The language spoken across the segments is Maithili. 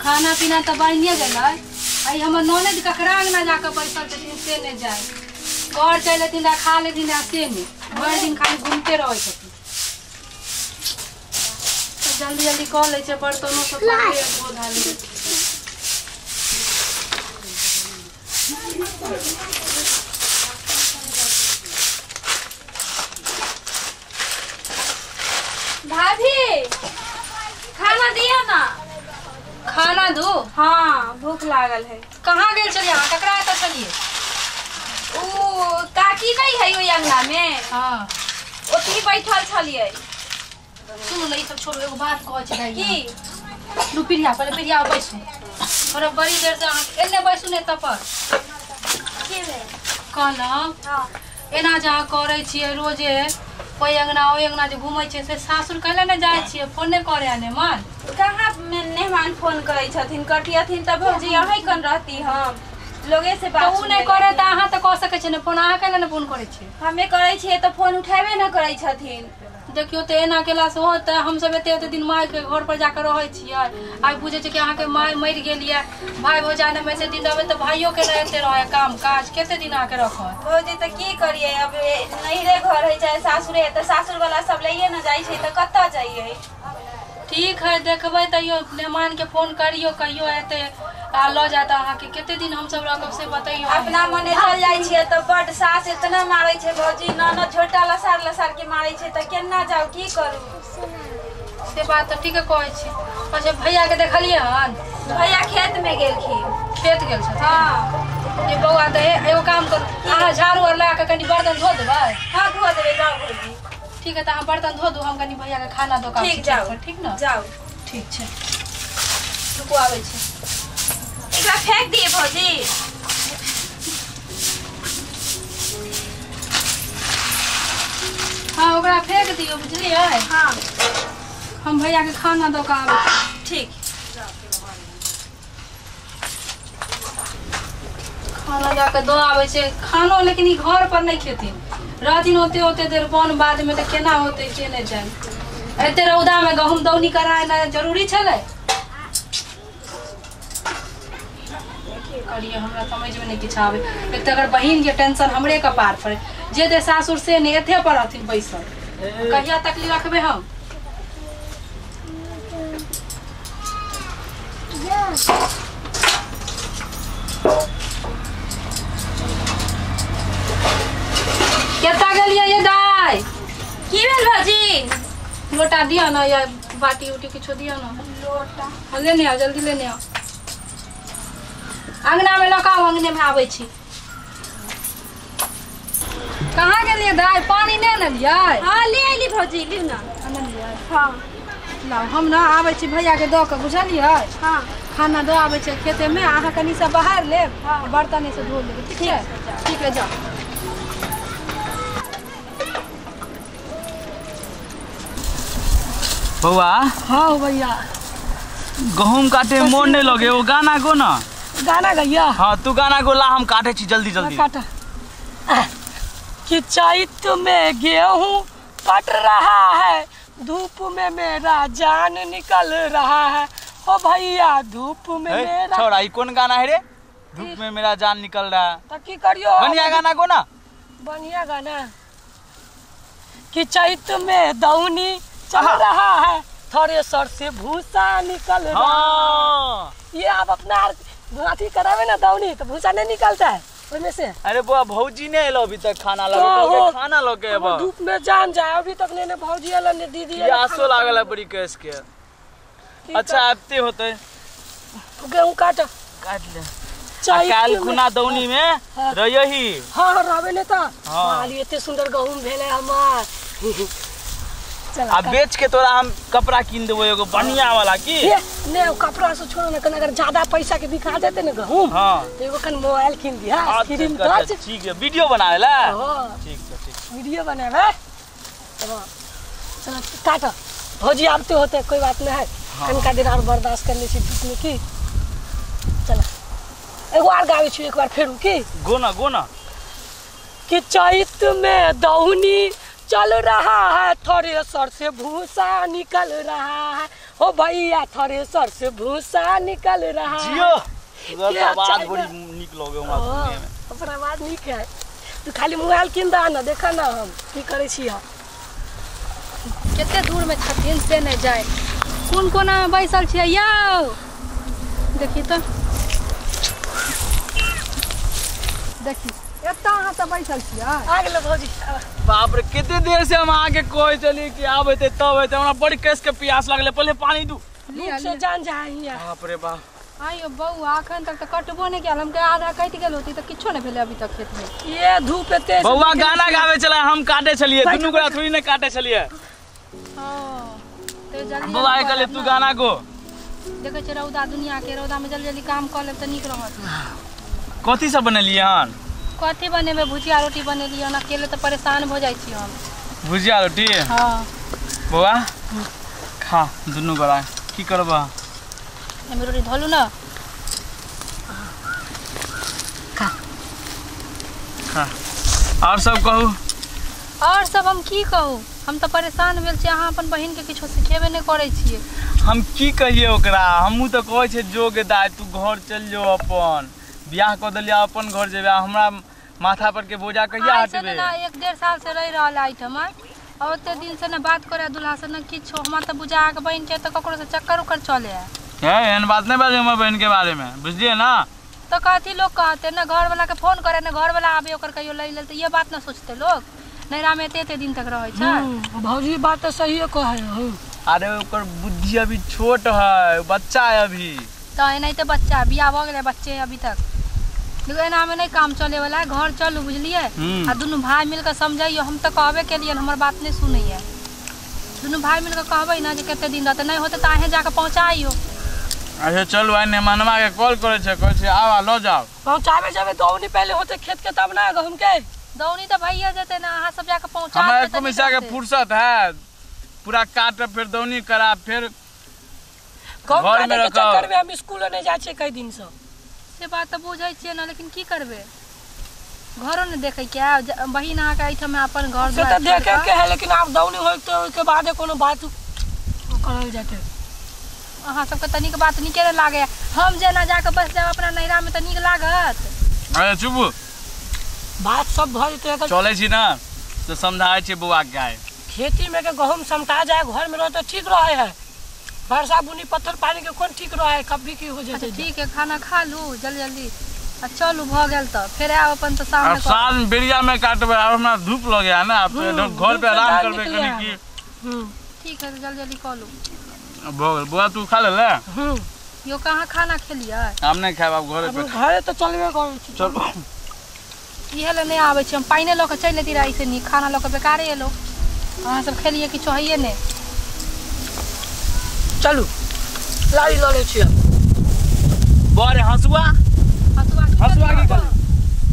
खाना पीना तऽ बनिए गेलै। आइ हमर ननद ककरा अंगना जाकऽ बैसल छथिन से नहि जाय, घर चलि एथिन आ खा लेथिन आ से नहि, भरि दिन खाली घूमते रहै छथिन। तऽ जल्दी जल्दी कऽ लै छै बर्तनो सब धो धा लै। भाभी खाना दिया ना। खाना दू? हाँ भूख लागल है। कहाँ गेल छलियै अहाँ? ककरा एतऽ छलियै? उ काकी नहीं है ओहि अंगना में। हाँ ओतही बैठल छलियै। सुनू ने, ई सब छोड़ू, एगो बात कहै छी दाइ। की? लू पिरिया, पहिले पिरिया बैसू। थोड़ा बड़ी देर से अहाँ एने बैसू ने एतऽ पर। की भेल? कहलहुँ हाँ एना जे अहाँ करै छियै रोजे ओहि अंगना ओहि अंगना जे घूमै छियै से सासुर कैले ने जाइ छियै? फोन नहि करै ने मन? कहाँ मेहमान फोन करै छथिन? कटियथिन तऽ भौजी अहीं कन रहती, हम लोगे से तऽ बात ओ नहि करे तऽ अहाँ तऽ कऽ सकै छियै ने फोन? अहाँ कैले ने फोन करै छियै? हमे करै छियै तऽ फोन उठेबे न करै छथिन। देखियौ तऽ एना केलासँ होतै? हमसब एते एते दिन मायके घर पर जाकऽ रहै छियै, आइ बुझै छै कि अहाँके माय मरि गेल यऽ, भाय भौजाइ ने एते दिन रहबै तऽ भाइयोके ने एते रहै काम काज, कते दिन अहाँके रखत? भौजी तऽ की करियै अब, नैहरे घर है चाहे सासुरे है, तऽ सासुर वाला सब लैये न जाइ छै तऽ कतऽ जाइयै? ठीक है देखबै, तैयो मेहमानके फोन करियौ, कहियो एतै आ लऽ जायत अहाँके। कते दिन हमसब रखब से बतैयौ। अपना मने चल जाइ छियै तऽ बड सास इतना मारै छै भौजी, ननद झोटा लसार लसार के मारै छै, तऽ केना जाउ, की करू? से बात तऽ ठीके कहै छी। अच्छा भैयाके देखलियै हन? भैया खेत में गेलखिन। खेत गेल छथिन? हाँ। ये बौआ तऽ एगो काम करू, अहाँ झाड़ू आर लगा कऽ कनि बर्तन धो देबै? हाँ धो देबै, जाउ भौजी। ठीक है तऽ अहाँ बर्तन धो दू, हम कनि भैयाके खाना दऽ कऽ ठीक जाउ। ठीक ने? जाउ। ठीक छै, रुकू आबै छी। एकरा फेंक दिए भौजी। हाँ ओकरा फेंक दियौ, बुझलियै? हाँ हम भैयाके खाना दऽ कऽ आबै छी। ठीक। खाना जाकऽ दऽ आबै छै खानो, लेकिन ई घर पर नहि खेथिन, रहथिन ओते ओते देर बन बादमे तऽ केना होतै से नहि जानि। एते रौदामे गहूँम दौनी कराएनाइ जरूरी छलै? की करियै, हमरा समझमे नहि किछु आबै। एक तऽ अगर बहिनके टेंशन हमरे कपार पर, जे दे सासुर से नहि, एते पर रहथिन बैसल, कहिया तकली रखबै हम? कतऽ गेलियै ये दाइ? की भेल भौजी? लोटा दिअ ने या बाटी उटी किछो दिअ ने। लोटा? हाँ लेने आउ, जल्दी लेने आउ। अंगनामे लऽ कऽ आउ, अंगनेमे आबै छी। कहाँ गेलियै दाइ? पानी नहि आनलियै? हाँ ले अयली भौजी, लिउ ना। आनलियै? हाँ। लाउ, हम ने आबै छी भैयाके दऽ कऽ, बुझलियै? हाँ। खाना दऽ आबै छै खेतेमे, अहाँ कनि से बाहर लेब। हाँ। बर्तन से धो लेबै, ठीक छै? ठीक है जाउ। बौआ। हाँ भैया। गहूम काटे में मोन नहीं लगे, वो गाना गो ना। गाना गैया? हाँ तू गाना गोला, हम काटे छी जल्दी जल्दी। काटा। कि चैत में गेहूं कट रहा है, धूप में मेरा जान निकल रहा है, ओ भैया धूप में मेरा। छोड़ा, ई कौन गाना है रे? धूप में मेरा जान निकल रहा है। तो की करियो? बढ़िया गाना गो ना। बढ़िया गाना कि चैत में दौनी चल रहा है, थ्रेसर से भूसा निकल रहा है। ये आप अपना अथी करावे ना दौनी तो भूसा नहीं निकलता है उसमें से। अरे बुआ भौजी ने एलो अभी तक खाना लगे, खाना लगे अब धूप में जान जाए, अभी तक ने भौजी एलो ने दीदी एलो। प्यासो लागल है बड़ी कैस के। अच्छा आबते होते गेहूं काट काट ले। काल खुना दौनी में रही। हाँ रहबे ने त माली, एते सुंदर गहूम भेलै हमार। आ बेच के तोरा हम कपड़ा किन देबो एगो बढ़िया वाला। की ने कपड़ा से छोड़ो ना, कन अगर ज्यादा पैसा के बिका देते ने गहूम। हाँ। तो एगो कन मोबाइल किन दिया, स्क्रीन टच। ठीक है वीडियो बनावे ला। हां ठीक है ठीक, वीडियो बनावे। चलो काट भौजी आबते होते, कोई बात नहीं है। कनका दिन और बर्दाश्त करने छी धूप में की। चलो एगो आर गावे छी एक बार फेरू की। गो ना गो ना। कि चैत में दौनी चल रहा है, थ्रेसर से भूसा निकल रहा है, हो भैया थ्रेसर से भूसा निकल रहा है। जियो आवाज बड़ी नीक लगे हमरा सुनने में। ओकर आवाज नीक है। तू खाली मोबाइल किन दा ना देखा ना हम की करै छी। हम कते दूर में छथिन से नहीं जाए। कोन कोना में बैसल छियै यौ? देखी तो देखी एत्ता अहाँ सब बैसल छियै। आ गेलो भौजी। बाप रे कते देर से हम आके कहै छली कि आब हेतै तब हेतै। हमरा बड़ी कस के प्यास लागलै, पहिले पानी दू। भूख से जान जाय हिया। बाप रे बाप। आइयो बौआ अखन तक तऽ कटबो नहि कयल। हम के आधा कटि गेल होती तऽ किछो नहि भेलै अभी तक खेत में। ये धूप एते बौआ गाना गाबै छलै हम काटे छलियै, दुनू गोरा थोड़ी ने काटे छलियै। हां ते जल्दी बौआ के कहलियै तू गाना गो। देखै छै रौदा दुनिया के रौदा में जल्दी जल्दी काम कऽ लेब तऽ नीक रहत। कथी सब बनेलियै हन? कथी बनेबै, भुजिया रोटी बनेलियै हन। अकेले तऽ परेशान भऽ जाइ छी हम। भुजिया रोटी? हाँ। बौआ खा दुनू गोरा की करबा? एमे रोटी धोलू ना। खा खा। और सब कहू। और सब हम की कहू, हम तऽ परेशान भेल छी। अहाँ अपन बहिन के किछो सिखेबे नहि करै छियै। हम की कहिए ओकरा? हमहूँ तऽ कहै छियै जो गे दाइ तू घर चलि जो, अपन बियाह कऽ देलियै अपन घर जेबै। हमरा माथा पर के बोझा कहिया हटबै? ना 1-1.5 साल से रहि रहल एहिठमा और ओते दिन से ना बात करे दूल्हा से ना किछो। हमरा तऽ बुझा के बहिन के तऽ ककरो से चक्कर उक्कर चले है। एहन बात नहीं बाजे हमर बहन के बारे में, बुझलिए ना? तो कथी लोग कहते ना, घर वाला के फोन करे ना घर वाला आबे ओकर कहियो लै लेल, तऽ ये बात ना सोचते लोग। नैहरा में एते एते दिन तक रहै छै। भौजी बात तऽ सहिए कहै हो। अरे ओकर बुद्धि अभी छोट है, बच्चा है अभी। तऽ एनाहिते बच्चा बियाह भऽ गेलै बच्चे अभी तक। देखो एना में नहीं काम चले वाला है। घर चलू बुझलिए आ दुनू भाई मिलकर समझाइयो। हम तऽ कहबे केलियै, हमर बात नहीं सुनैया। दुनू भाई मिलकर कहबै ना जे कते दिन रहतै, नहीं होतै तऽ अहें जाके पहुँचाइयो। अच्छा चलू आइ मेहमानवा के कॉल करै छै, कहै छै आवा लऽ जाओ। पहुँचाबे जेबै दौनी पहले होते खेत के तब ना गहूम के। दौनी तऽ भैया जेतै ना, अहाँ सब जाके पहुँचा हमरा देबै तऽ एको मिसा के फुर्सत है? पूरा काट फिर दौनी करा फिर घर में चक्कर में हम स्कूल नहीं जाइ छियै कई दिन से। से बात तऽ बुझै छियै ना, लेकिन की करबै घरो ने देखै के है। बहिन अहाँके एहिठाम अपन घर से तऽ देखे के है, लेकिन आब दौनी होय तऽ ओहिके बादे कोनो बात करल जेतै। अहाँ सबके तनिक बात नीके नहि लागैया। हम जेना जाके बस जायब अपना नैहरा में तऽ नीक लागत? अरे चुप, बात सब भऽ जेतै। चलै छी ना तऽ समझाबै छी बौआ के। आइ खेती में के गहूम समटा जाए, घर में रह तऽ ठीक रहे है। वर्षा बुनी पत्थर पानी के कोन ठीक रहे है, कभी की हो जेतै। ठीक है खाना खा लू जल्दी जल्दी आ चलू भऽ गेल तऽ फेर आयब अपन। तऽ शाम में साँझ में बेरिया में काटबै। आब हमरा धूप लगैया ना, घर पे आराम करबै कनी की। ठीक है तऽ जल्दी जल्दी कऽ लू। भऽ गेल बौआ तू खा लेले? यो कहाँ खाना खेलियै? हम नहीं खायब, आब घरे पे। घरे तऽ चलबे करै छी। चलू इहे लए नहि आबै छी हम। पानिए लऽ कऽ चलि अयती रहै से नीक, खाना लऽ कऽ बेकारे एलहुँ। अहाँ सब खेलियै किछो होइए नहि। चलू लाड़ी लऽ लै छियै। बड़े हँसुआ हँसुआ हँसुआ की कर?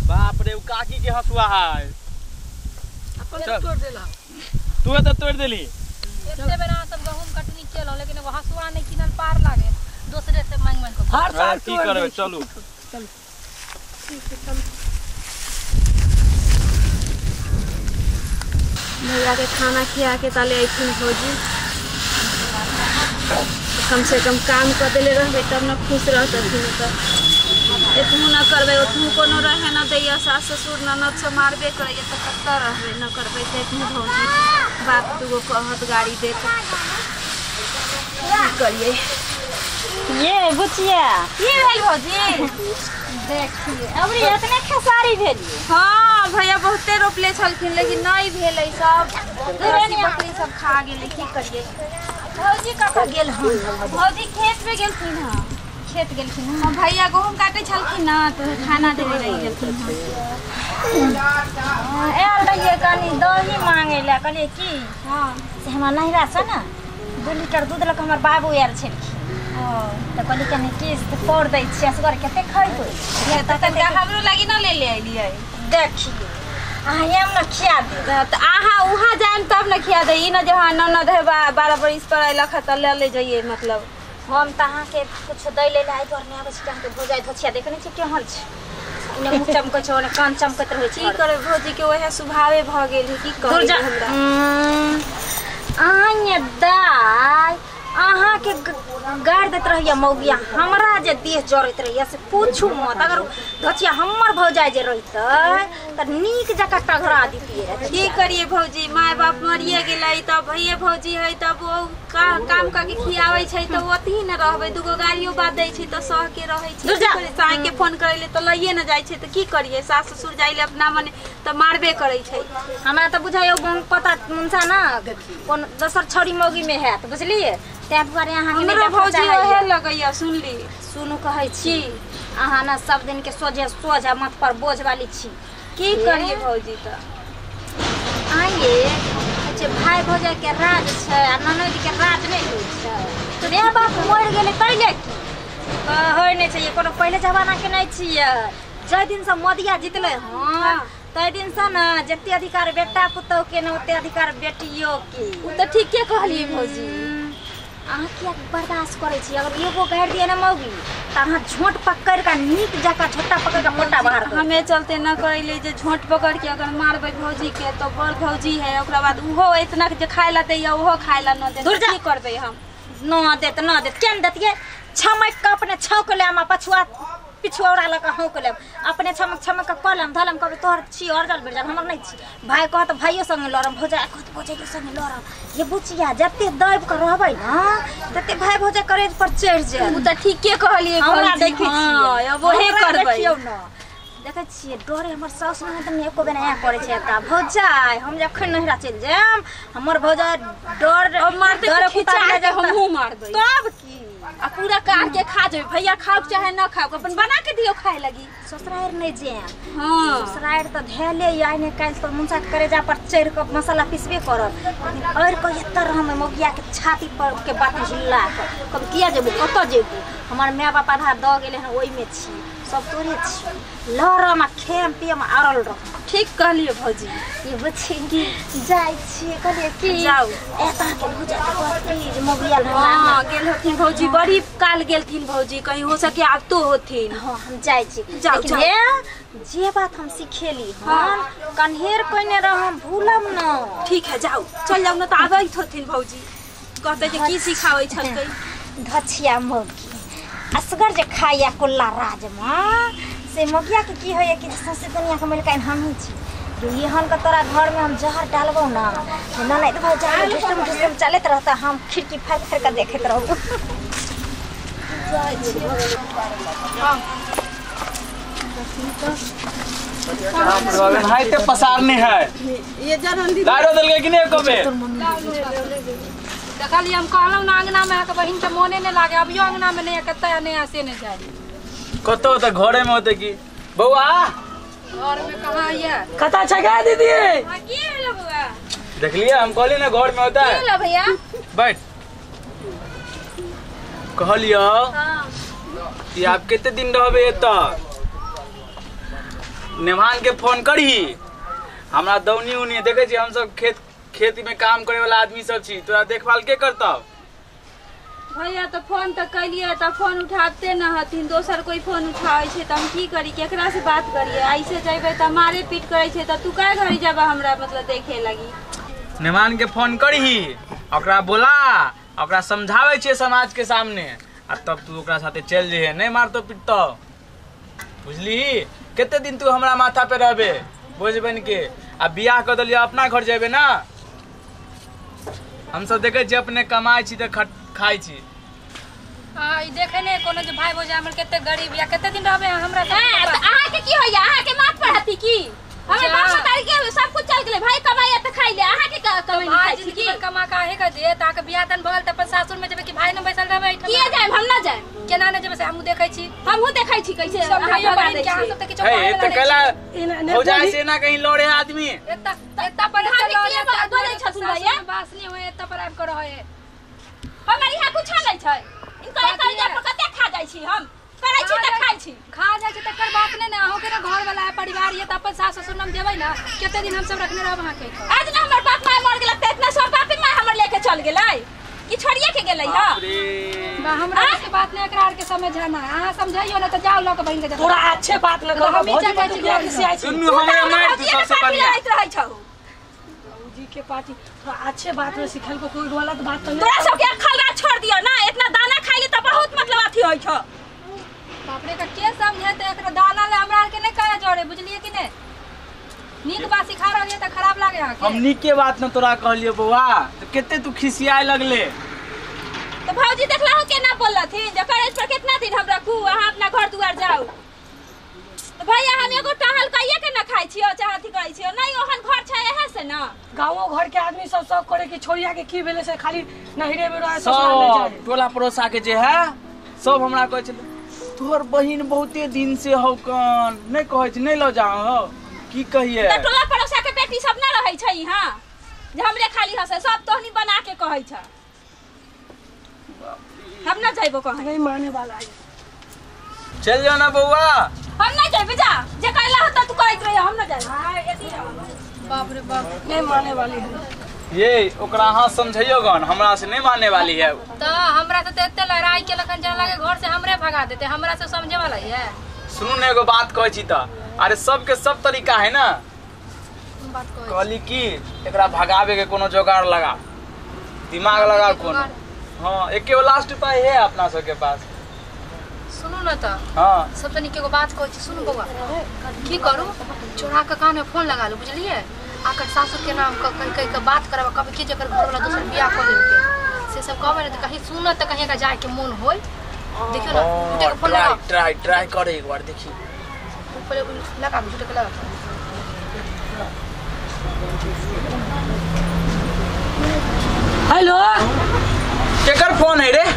बाप रे उ काकी के हँसुआ है। अपन तोड़ देला तू तऽ तोड़ देली। एते बेर अहाँ सब गहूम कटनी केलहुँ लेकिन एगो हँसुआ नहि किनल पार लागे, दोसरे से मांगि मांगि कऽ। हर साल की करबै? चलू चलू ठीक है चलू। भैया के खाना खिया के ताले अयथिन भौजी। कम से कम काम कऽ देले रहबै तब ने खुश रहतथिन। तऽ एतहु न करबै ओतहु कोनो रहे न दैया, सास ससुर ननद सब मारबे करैया तऽ कतऽ रहबै? न करबै तऽ एतहु भौजी बाप दूगो कहत गाड़ी देत। की करियै? ये बुचिया की भेल भौजी? देखिए अबरी एतने खेसारी भेलिए। हाँ भैया बहुते रोपले छलखिन लेकिन नहीं भेलै, सब बकरी सब खा गेलै। की करियै? भौजी कतऽ गेल हन? भौजी खेत में गेलखिन हँ। खेत गेलखिन हँ? भैया गहूम काटै छलखिन ना तऽ खाना देने रहि गेलखिन हँ। आयल रहियै कनी दही मांगै लए, कहलियै की हाँ से हमरा नैहरा से ने 2 लीटर दूध लऽ कऽ हमर बाबू आयल छलखिन। तऽ कहली कनी किस्त पौर दै छियै, असगर कते खैबै? तऽ तनिका हमरो लागी ना ले ले अयलियै। देखिए अहाँ आयब ने खिया देब। तऽ अहाँ वहाँ जायब तब ने खिया दे। ई न जे हाँ ननद है 12 बरिस पर अयलक है तऽ ले ले जइयै। मतलब हम तऽ अहाँके कुछो दै ले आइ पर नहि आबै छी। अहाँके भौजाइ धोछिया देखने छी केहन छै? ओने मुँह चमकै छै ओने कान चमकैत रहै छै। की करबै भौजी के वएह स्वभावे भऽ गेल है। की कहबै हमरा? अहाँ दाइ अहाँ के गाड़ देत रहिया मौगिया हमरा जे देह जरैत रहिया से पूछू मत। अगर धचिया हमर भौजाई जे रहितै त नीक जकाँ टघरा दितियै। की करिए भौजी, माय बाप मरिए गेलै तब भैये भौजी है तब ओ काम करके खियाबै छै त ओतही न रहबै। दूगो गाड़ियो बात दै छै त सह के रहै छै। साँझ के फोन करैले त लइए न जाइ छै त की करिए? सास ससुर जाइले अपना मने त मारबे करै छै। हमरा त बुझाइयो पता मुनसा ना कोन दोसर छौड़ी मौगी में हैत बुझलिए। तै दुआरे अहाँ के हमरो भौजी ओहे लगैया। सुनली सुनू कहै छी अहाँ ना सब दिन के सोझे सोझा मत पर बोझ वाली छी। की करिए भौजी? त आइए जे भाई भौजाई के राज छै आ ननद के राज नहीं होइ छै। तो रे बाप मरि गेलै तैले की होइ नहि छै। कोनो पहिले जमाना के नहीं छियै। जाहि दिन से मोदिया जीतलै हँ तै दिन से ना जते अधिकार बेटा पुतोह के ने ओते अधिकार बेटियो के। उ त ठीके कहलियै भौजी। अहाँ किया बर्दाश्त करै छी? अगर एगो गाड़ि दिए ना मौगी त अहाँ झोंट पकड़ के नीक जकाँ झोटा पकड़ के मोटा बाहर कर। हमे चलते न करैले जे झोंट पकड़ के अगर मारबै भौजी के तो बड़ भौजी है ओकरा बाद उहो इतना जे खाय ला दैया उहो खाय ला न दे। की करबै हम? न देत न देत केन देतियै? छमक के अपने छौक लेम आ पछुआ पिछुआ लऽ कऽ हौक लेब। अपने छमक छमक के कऽ लेम धलम कहबै तोहर छी अरजल बिरजल हमर नहीं छी। भाय कहत भाइयो संगे लड़म, भौजाइ कहत भौजाइयो संगे लड़म। ये बुचिया जते दबि कऽ रहबै ना तते भाय भौजाइ करेज पर चढ़ि जायत। उ त ठीके कहलियै हमरा। देखै छियै अब ओहे करबै। देखियौ न देखै छियै डरे हमर साउस नहि तऽ एको बेर ऐं करै छै। तऽ भौजाइ हम जखन नैहरा चलि जायब हमर भौजाइ डर मारतै डरे खिचा के हमहूँ मारबै तब की आ पूरा काट के खा जेबै। भैया खाओ चाहे न खाओ अपन बना के दियौ खाए लगी। ससुरारि नहि जायब। हाँ ससुरारि तऽ धैले आइ ने काल्हि तऽ मुनसा के करेजा पर चढ़ि कऽ मसाला पिसबे करत। लेकिन अड़ि कऽ एतऽ रहम मौगिया के छाती पर के बात हिला कऽ कब किया जेबू कतऽ जेबू? हमर माय बाप आधा दऽ गेलै हन ओहिमे छी सब तोरे छी। लड़म आ खेम पियम अड़ल रह। ठीक कहलियै भौजी। ये बुझी जाइ छियै कहलियै की जाउ ए तऽ भौजाइ के कहत जे मौगिया हाँ गेल होथिन भौजी बड़ी काल गेलथिन भौजी कहीं हो सके आब तो होथिन। हाँ हम जाइ छी। जाउ लेकिन हे जे बात हम सिखेली हन कन्हेर कइने रहम भूलम न। ठीक है जाउ चल जाउ न तऽ आबैत होथिन भौजी कहते जे की सिखाबै छलकै। धछिया मौगी असगर जे खाइया कोल्ला राजमा से मौगिया के की होइया कि सौंसे दुनिया के मलिकाइन हमही छी। ये हन के तोरा घर में हम जहर डालबौ ना ननद भौजाइ ढुसुम ढुसुम चलैत रहता हम खिड़की फाड़ि फाड़ि के देखैत रहब। भाई ते पसारने है ये जरन दारो देलकै कि नहीं एको बेर? देखलियै हम कहलहुँ ना अंगना में अहाँके बहिन के मोने नहीं लागे। अभियो अंगना में नहीं कतऽ नहीं से नहीं जाय कतौ तऽ घरे में होते की बौआ घर में कहाँ ये कतऽ छै गे दीदी? की भेलो बौआ? देखलियै हम कहलियै ना घर में होता की भेलो भैया? बैठ कहलियो कि आप कते दिन रहबे एतऽ? नेमान के फोन करही हमरा दौनी उनी देखै छी हम सब खेत खेत में काम करे वाला आदमी सब छी तोरा देखभाल के करतौ? भैया तो फोन तो कैलियै तऽ फोन उठाबते न हथिन दोसर कोई फोन उठाबै छै तऽ हम की करी केकरा से बात करियै? ऐसे जेबै तऽ मारे पीट करै छै तऽ तू कै घड़ी जेबा हमरा मतलब देखे लगी? नेमान के फोन करही ओकरा बोला ओकरा समझाबै छियै समाज के सामने आ तब तू ओकरा साथे चलि जइहे नहीं मारतो पीटतो बुझली? कते दिन तू हमरा माथा पे रहबे बोझ बन के? आ बियाह कऽ देलियै अपना घर जेबे ना। हम सब देखै छियै अपने कमाइ छी तऽ खाइ छी। हां ई देखै ने कोनो जे भाई भौजाइ हमर कते गरीब या कते दिन रहबे हमरा साथ? अहाँ के की होइया? अहाँ के माथ पर हती की? हमर बाप तारी के सब कुछ चल गेलै भाई कमाइया त खाइ ले अहाँ के कमाइ नहीं खाइ छी की? कमा काहे के दे त अहाँ के बियाह दान भगल त अपन सासुर में जेबे कि भाई न बैसल रहबे एहिठाम? किया जाएम हम न जाएम। केना न जेबे से हमहूँ देखै छी। हमहूँ देखै छी कैसे सब भाइयो बहिन के अहाँ सब त किछो हे त कला भौजाइ से ना कहीं लड़े आदमी एता एता पर लड़े बोलै छथुन भैया बास नहीं होए एता पर आबि के रहै हमर यहाँ कुछ नहीं छै। इनका एक पर कते खा जाइ छी हम करै छी त खाइ छी खा जाइ छी तकर बात नहीं ना। अहूँ के ना घर वाला है परिवार ये त अपन सास ससुर नाम देबै ना कते दिन हम सब रखने रहब अहाँ के? आज ना हमर बाप माय मर गेलै त इतना सब बाप माय हमर लेके चल गेलै कि छोड़िए के गेलै? हां हमरा के बात नहीं एकरा आर के समझाना अहाँ समझाइयो ना त जाओ ल के बहिन के तोरा अच्छे बात न कह भौजी के सियाई छी सुनू हमरा मार तू सबसे बढ़िया रहै छौ भौजी के पार्टी थोड़ा अच्छे बात में सिखल को कोई गलत बात तो तोरा सब के खलरा छोड़ दियो ना इतना दाना खाइले त बहुत मतलब अथी होई छ। बाप रे का के समझेते एकरा दाना ले हमरा आर के नहीं कहे जड़े बुझलिए कि नहीं? नीक बात सिखा रहलिए त खराब लागे अहाँ के। हम नीक के बात न तोरा कहलियो बौआ त केते तू खिसियाए लगले। तो भौजी देखला हो केना बोललथिन जे करेज पर कितना दिन हम रखू अहाँ अपना घर दुआर जाऊ। तो भैया हम एगो टहल कहिए के न खाइ छियो चाहे अथी करै छियो नहीं ओहन घर छै एहे से न गांवो घर के आदमी सब सब करे कि छोरिया के की भेले से खाली नहिरे में रहे ससुराल में जाए। टोला पड़ोसा के जे है सब हमरा कहै छले तोहर बहिन बहुते दिन से हौ कन नहीं कहै छै नहीं ल जाओ हो की कहिए। त टोला पड़ोसा के बेटी सब न रहै छै इहां जे हमरे खाली हसे सब तोहनी बना के कहै छ। हम न जाइबो कहीं नहीं माने वाला है। चल जाओ ना बउआ। हम नहीं जाइबे जा जे कहला होता तू कहत रही हम न जाइबे। हां एती बाप रे बाप नहीं माने वाली है ये ओकरा अहाँ समझियो गन हमरा से नहीं माने वाली है। त हमरा से त एते लड़ाई के लखन जान लागे घर से हमरे भगा देते हमरा से समझे वाला है। सुनू ने एगो बात कहै छी त अरे सबके सब तरीका है ना। बात कहै कहली कि एकरा भगावे के कोनो जोगाड़ लगा दिमाग लगा कोनो। हाँ एके वो लास्ट उपाय है अपना सबके पास। सुनू न त हाँ सबसे नीक एगो बात कहै छी सुनू बौआ की करू चोरा के कान में फोन लगा लू बुझलिए आकर सासुर के नाम कह कह के बात करब कभी की जकर घर वाला दोसर बियाह कर लेलकै से सब कहबै ने त कहीं सुनत त कहीं का जाए के मन होय। देखियो ना झूठे के फोन लगा ट्राई ट्राई करे एक बार देखी ऊपर लगा झूठे के लगा। हेलो केकर फोन है रे?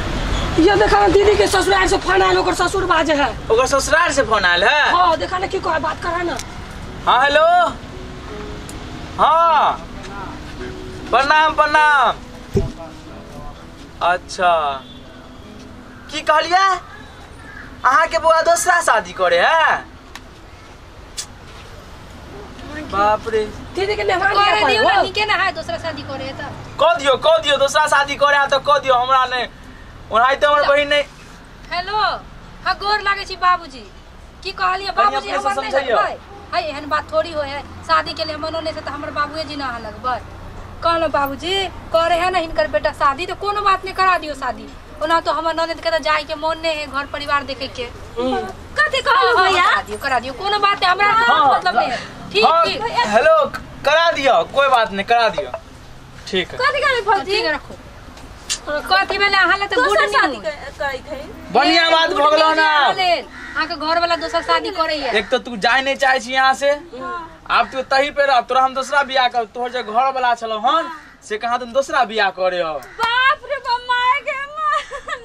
ये देखा ना दीदी के ससुराल से फोन आयल ओकर ससुर बाजे है। ओकर ससुराल से फोन आयल है? हां देखा ना की कह बात कर ना। हां हेलो हाँ प्रणाम प्रणाम। अच्छा की कहलिए अहाँ के बउआ दोसरा शादी करे है? बाप रे दीदी के मेहमान करे दियो ना नीके ना है दोसरा शादी करे है त कह दियो दोसरा शादी करे है त कह दियो हमरा नहीं ओनाहिते हमर बहिन नहीं। हेलो हां गोर लागे छी बाबूजी की कहलिए बाबूजी हमर नहीं लगबै है एहन बात थोड़ी होय है शादी के लिए मनो नहीं से त हमर बाबूए जी ना लगबै। कहलो बाबूजी करे है ना हिनकर बेटा शादी तो कोनो बात नहीं करा दियो शादी ओना तो हमर ननद के त जाए के मन नहीं है घर परिवार देखे के। कथि कहलो भैया? करा दियो कोनो बात नहीं हमरा से मतलब नहीं है। ठीक ठीक हेलो करा दियो कोई बात नहीं करा दियो ठीक है। कथि कहली भौजी? ठीक रखो कथि भेलै अहाँ ले त गुड शादी करैत है बढ़िया बात भ गेलो ना। अहाँ के घर वाला दोसर शादी करे है। एक तो तू जाय नहीं चाहे छी यहाँ से आब तू तही पे रह तोरा हम दोसरा बियाह कर तोहर जे घर वाला छलो हन से कहाँ तुम दोसरा बियाह करे हो। बाप रे बाप मार के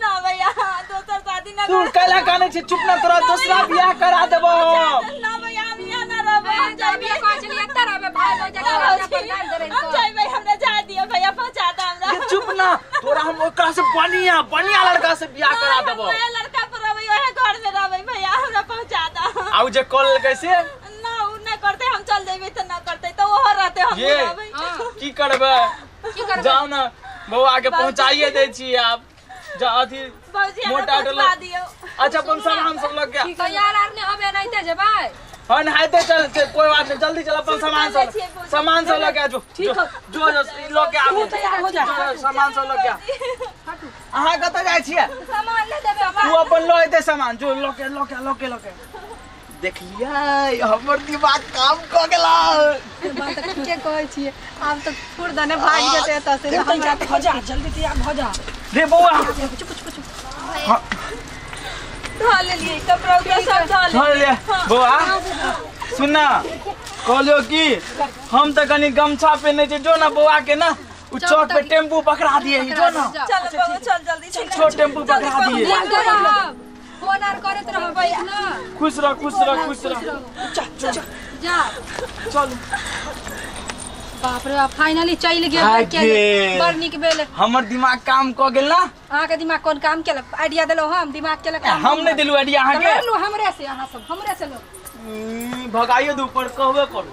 ना भैया दोसर शादी ना तू कैला काने छी चुप ना तोरा दोसरा बियाह करा देबो हम। ना भैया हम यहाँ ना रहबै हम जाइबे कहै छलियै एतऽ रहबै भाई भौजाई के पर डाल दे हम जाइबे हमरा जा दियो भैया पहुंचा द हमरा। ये चुप ना तोरा हम ओकरा से बढ़िया बढ़िया लड़का से बियाह करा देबो। ओहे लड़का पर रहबै ओहे घर में रहबै भैया हमरा पहुंचा द। आउ जे कॉल कैसे ना उ ना करते हम चल जइबे त ना करते त ओहो रहते हम रहबै। की करबै की करबै जाउ ना बौआ के पहुंचाइए दै छी आप जा अथी मोटा डोला दियो। अच्छा अपन सामान सब लग गया तैयार आर नहीं होबे नहिते जेबै? हां नहाते चल कोई बात नहीं जल्दी चल अपन सामान सब लग गया जो ठीक है जो जो ल के आबू तू तैयार हो जा सामान सब लग गया। अहाँ कतऽ जाइ छियै? सामान ले देबै तू अपन ल एते सामान जो ल के ल के ल के ल के देखलियै हमर दिमाग काम क गेला। बात के कहै छियै आब त फुर दने भाग जेतै एतऽ से हमरा हो जा जल्दी तैयार हो जा रे बौआ। चुप चुप चुप धो लेलियै कपड़ा उपड़ा सब धो ले बौआ सुन ना कहलियो कि हम त कनी गमछा पहिने छी जो ना बौआ के ना उ चौक पे टेम्पू पकड़ा दिए जो ना। चल बौआ चल जल्दी छोट टेम्पू पकड़ा दिए फोन आर करैत रहबै ना। खुश रह खुश रह खुश रह चल जा चल। बाप रे बाप फाइनली चलि गेल के बड़ नीक भेल। हमर दिमाग काम क गेल ना। अहाँ के दिमाग कोन काम केलक? आइडिया देलौ हम दिमाग केलक हम नहीं देलु आइडिया अहाँ के। लू हमरे से अहाँ सब हमरे से लो भगाइयो दू पर कहबे करू।